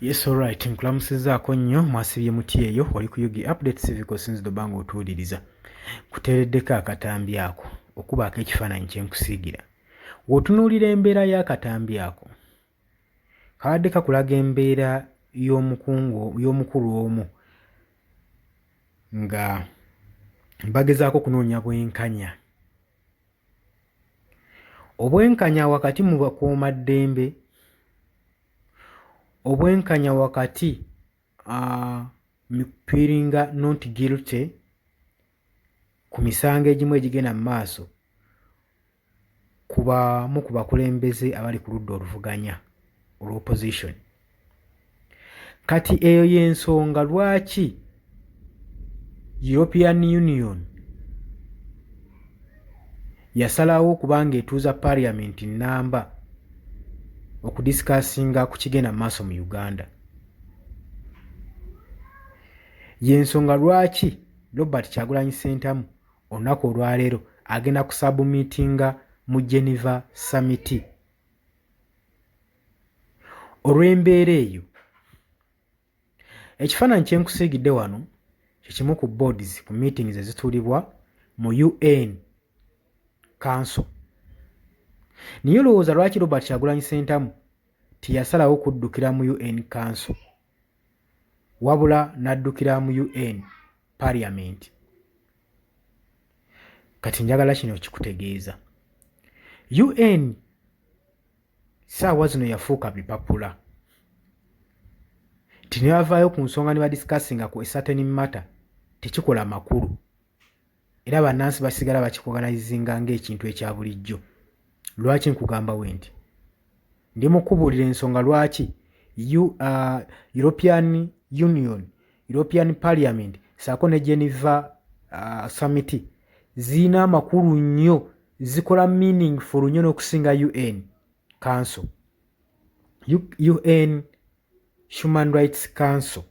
Yes, alright, nkulamusizaako nnyo. Mwasibye muti eyo wali ku UG Update Civic, osinzidde obanga otuwuliriza. Kuteereddeko akatambi ako okubaako ekifaananyi kye nkusiigira. W'otunuulira embeera y'akatambi ako, kabadde kakulaga embeera y'omukungu y'omukulu omu nga bagezaako kunoonya bwenkanya. Obwenkanya wakati mu bakuumaddembe, obwenkanya wakati mu pleadinga not guilty ku misango egimu egigenda mu maaso ku bamu ku bakulembeze abali ku ludda oluvuganya olwa opposition. Kati eyo y'ensonga lwaki European Union yasalawo okuba nga etuuza parliament nnamba okudiscussinga ku kigenda mu maaso mu Uganda. Y'ensonga lwaki Robert Kyagulanyi Ssentamu olunaku olwaleero agenda kusubmittinga mu Geneva Summit olw'embeera eyo. Ekifaananyi kye nkusiigidde wano kye kimu ku boards ku meetings ezituulibwa mu UN Council. Naye olowooza lwaki Robert Kyagulanyi Ssentamu teyasalawo kuddukira mu UN Council wabula n'addukira mu UN Parliament? Kati njagala kino kikutegeeza. UN saawa zino yafuuka bipapula nti ne bavaayo ku nsonga ne badiscussinga ku a certain matter, tekikola makulu, era bannansi basigala bakiorganizinga ng'ekintu ekya bulijjo. Lwaki nkugamba we nti ndi mu kubuulira ensonga lwaki European Union, European Parliament saako ne Geneva Summit zirina amakulu nnyo, zikola meaningful nnyo n'okusinga UN Council, UN Human Rights Council.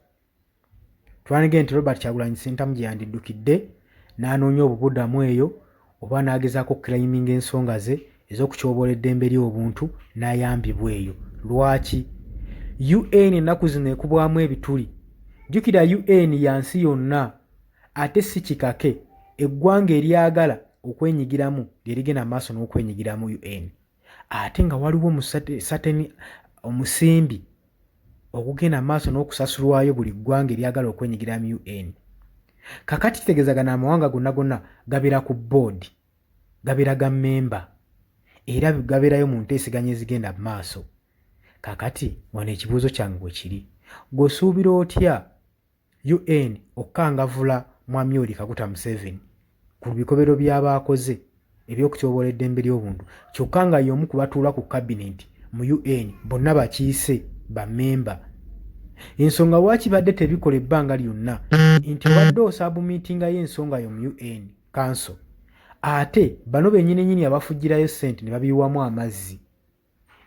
Twandige nti Robert Kyagulanyi Ssentamu gye yandiddukidde n'anoonya obubudamu eyo oba n'agezaako okuclaiminga ensonga ze ez'okutyoboola eddembe ly'obuntu n'ayambibwa eyo. Lwaki UN ennaku zino ekubwamu ebituli? Jjukira, UN ya nsi yonna ate si kikake. Eggwanga eryagala okwenyigiramu lye ligenda mu maaso n'okwenyigiramu UN, ate nga waliwo certain omusimbi ogugenda mu maaso n'okusasulwayo buli ggwanga eryagala okwenyigira mu UN. Kakati kitegeeza gano amawanga gonna gonna gabeera ku board, gabeera ga memba, era gabeerayo mu nteeseganya ezigenda mu maaso. Kakati wano ekibuuzo kyange bwe kiri: gw'osuubira otya UN okukangavula Mwami Yoweri Kaguta Museveni ku bikobero by'aba akoze ebyokutyoboola eddembe ly'obuntu, kyokka nga y'omu ku batuula ku cabinet mu UN, bonna bakiise bammemba? Ensonga lwaki badde tebikola ebbanga lyonna nti obadde osubmittingayo ensonga yo mu UN Council, ate bano bennyininyini abafugirayo ssente ne babiyiwamu amazzi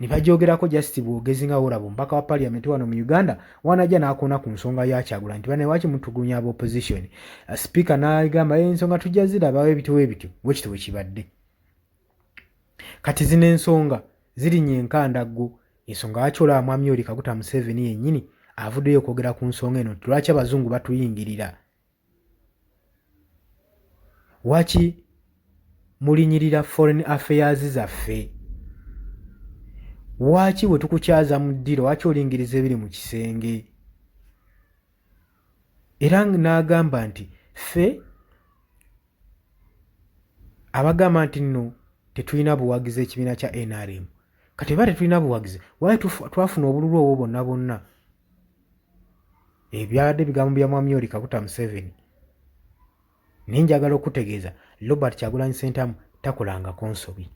ne bagyogerako just bwogezi, nga olaba omubaka wa parliament wano mu Uganda wanajja n'akoona ku nsonga ya Kyagulanyi nti bane waki mutugunya aba opposition, speaker n'agamba ensonga tujja zirabawo ebityo ebityo. Bwekityo bwe kibadde. Kati zino ensonga zirinya enkandaggo. Ensonga lwaki olaba Mwami Yoweri Kaguta Museveni yennyini avuddeyo okwogera ku nsonga eno nti lwaki abazungu batuyingirira, waki mulinyirira foreign affairs zaffe, waaki we tukukyaza mu ddiro, waki olingiriza ebiri mu kisenge? Era n'agamba nti ffe abagamba nti nno tetulina buwagizi ekibiina kya NRM, kati eba tetulina buwagizi, wali twafuna obululu obwo bwonna bwonna. Ebyabadde bigambo bya Mwami Yoweri Kaguta Museveni. Naye njagala okutegeeza, Robert Kyagulanyi Ssentamu takolangako nsobi,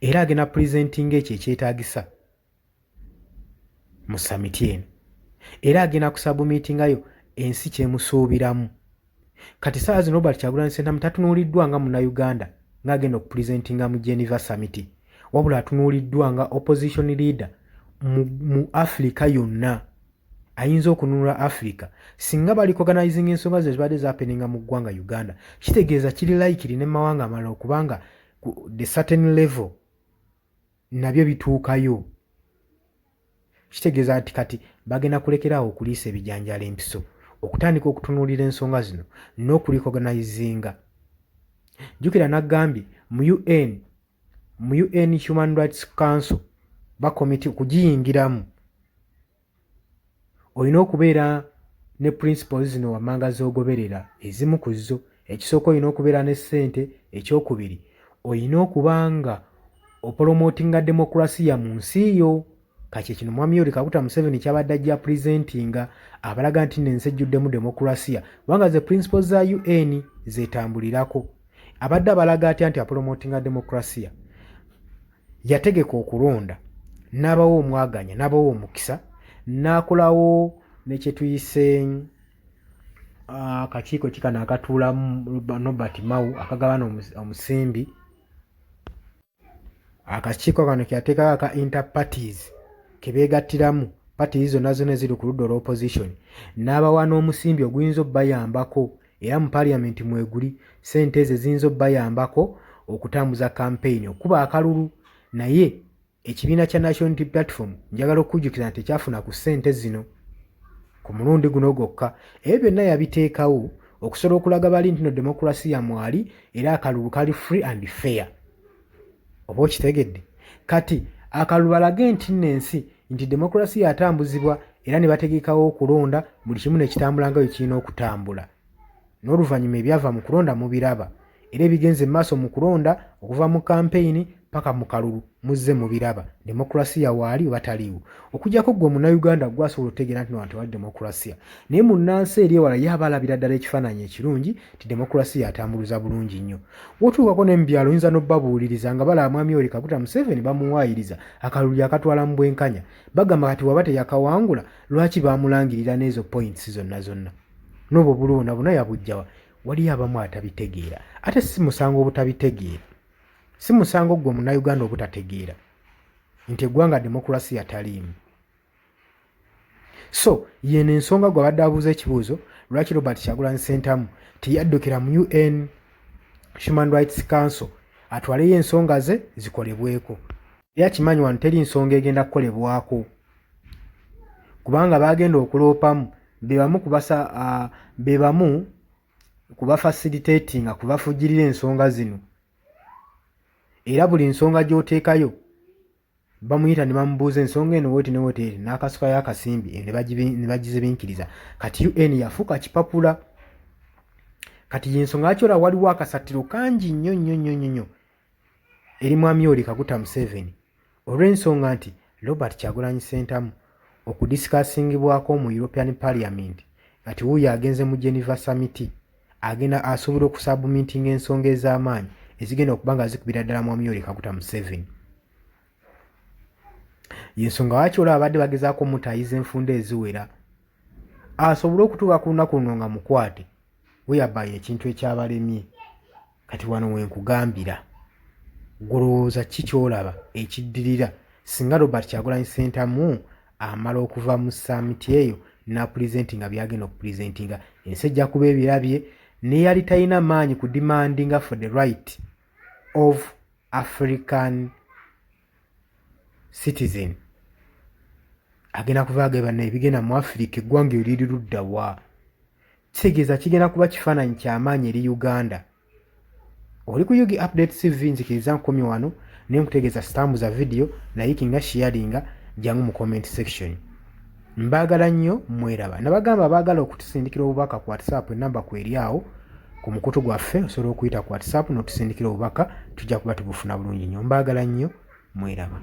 era agenda presentinga ekyo ekyetaagisa mu summit eno, era agenda kusubmittingayo ensi kyemusuubiramu. Kati saawa zino Robert Kyagulanyi Ssentamu tatunuuliddwa nga Munnayuganda ng'agenda okupresentinga mu Geneva Summit, wabula atunuuliddwa nga opposition leader mu Africa yonna ayinza okununula Africa singa bali organizing ensonga ze zibadde zahappeninga mu ggwanga Uganda. Kitegeeza kiri likely ne mawanga amalala okubanga the certain level nabyo bituukayo. Kitegeeza nti kati bagenda kulekera awo okuliisa ebijanjaalo empiso, okutandika okutunuulira ensonga zino n'okurecognizinga. Jjukira nagambye mu UN, mu UN Human Rights Council ba committee okugiyingiramu olina okubeera ne principles zino wammanga z'ogoberera. Ezimu ku zo, ekisooka, olina okubeera ne ssente. Ekyokubiri, olina okuba nga opromotinga demokrasiya mu nsi yo. Kati kino Mwami Yoweri Kaguta Museveni kyabadde ajja presentinga, abalaga nti nno ensi ejjuddemu demokrasiya, kubanga ze principles za UN zetambulirako. Abadde abalaga atya nti apromotinga demokrasiya? Yategeka okulonda, n'abawa omwaganya, n'abawa omukisa, n'akolawo nekyetuyise akakiiko kikano akatuulamu Norbert Mao akagabana omusimbi. Akakiiko kano keyateekako aka interparties, kebeegattiramu parties zonna zonna eziri ku ludda olwa opposition, n'abawa n'omusimbi oguyinza obbayambako, era mu parliament mweguli sente ezo eziyinza obbayambako okutambuza campaign, okuba akalulu. Naye ekibiina kya National Unity Platform, njagala okujjukira nti tekyafuna ku ssente zino ku mulundi guno gwokka. Ebyo byonna yabiteekawo okusobola okulaga bali nti no demokrasiya mwali, era akalulu kali free and fair. Oba okitegedde? Kati akalulu balage nti nno ensi nti demokrasiya atambuzibwa, era ne bategekawo okulonda, buli kimu ne kitambula nga bwe kirina okutambula. N'oluvannyuma ebyava mu kulonda mubiraba, era ebigenze mu maaso mu kulonda okuva mu kampeyini paka mu kalulu muzze mubiraba. Demokrasiya waali oba taliiwo? Okuggyako ggwe Munnayuganda gwe asobola okutegeera nti no tewali demokrasiya, naye munnansi eri ewala ye aba alabira ddala ekifaananyi ekirungi nti demokrasiya atambuluza bulungi nnyo. Wotuukako ne mu byalo, oyinza n'obbabuuliriza nga balaba Mwami Yoweri Kaguta Museveni bamuwaayiriza, akalulu yakatwala mu bwenkanya. Bagamba kati waba teyakawangula, lwaki bamulangirira n'ezo points zonna zonna, n'obwo obululu bwonna bwonna yabuggyawa? Waliyo abamu atabitegeera, ate si musango obutabitegeera. Si musango ggwe Munnayuganda obutategeera nti eggwanga demokrasiya taliimu. So yeno ensonga gwe abadde abuuza ekibuuzo, lwaki Robert Kyagulanyi Ssentamu teyaddukira mu UN Human Rights Council atwaleyo ensonga ze zikolebweko? Era akimanyi wano teri nsonga egenda kukolebwako, kubanga bagenda okuloopamu be bamu kubasa be bamu kubafacilitatinga, kubafujjirira ensonga zino. Era buli nsonga gy'oteekayo bamuyita ne bamubuuza ensonga eno weti ne weti eri, n'akasukayo akasimbi ne bagizibinkiriza. Kati UN yafuuka kipapula. Kati yensonga lwaki olaba waliwo akasattiro kangi nnyo nnyo nnyo nnyo nnyo eri Mwami Yoweri Kaguta Museveni, olw'ensonga nti Robert Kyagulanyi Ssentamu okudiscussingibwako mu European Parliament, kati wuuyo agenze mu Geneva Summit, agenda asuubira okusubmittinga ensonga ez'amaanyi ezigenda okuba nga zikubira ddala Mwami Yoweri Kaguta Museveni. Yensonga lwaki olaba abadde bagezaako omutaayiza enfunda eziwera asobole okutuuka ku lunaku luno nga mukwate, whereby ekintu ekyabalemye. Kati wano wenkugambira, golowooza ki kyolaba ekiddirira singa Robert Kyagulanyi Ssentamu amala okuva mu summit eyo n'apresentinga byagenda okupresentinga? Ensi ejja kuba ebirabye, neyali talina maanyi ku demandinga for the right of African citizen agenda kuvaaga banna ebigenda mu Afirika, eggwanga eriri ludda wa? Kitegeeza kigenda kuba kifaananyi kyamaanyi eri Uganda. Oli ku Ug Update TV, nzikiriza nkomye wano, naye nkutegeeza sitambuza vidiyo, likinga, sharinga, jangu mu comment section. Mbaagala nnyo, mweraba. Nabagamba abaagala okutusindikira obubaka ku WhatsApp, enamba kweri awo ku mukutu gwaffe. Osobola okuyita ku WhatsApp n'otusindikira obubaka, tujja kuba tubufuna bulungi nnyo. Mbaagala nnyo, mweraba.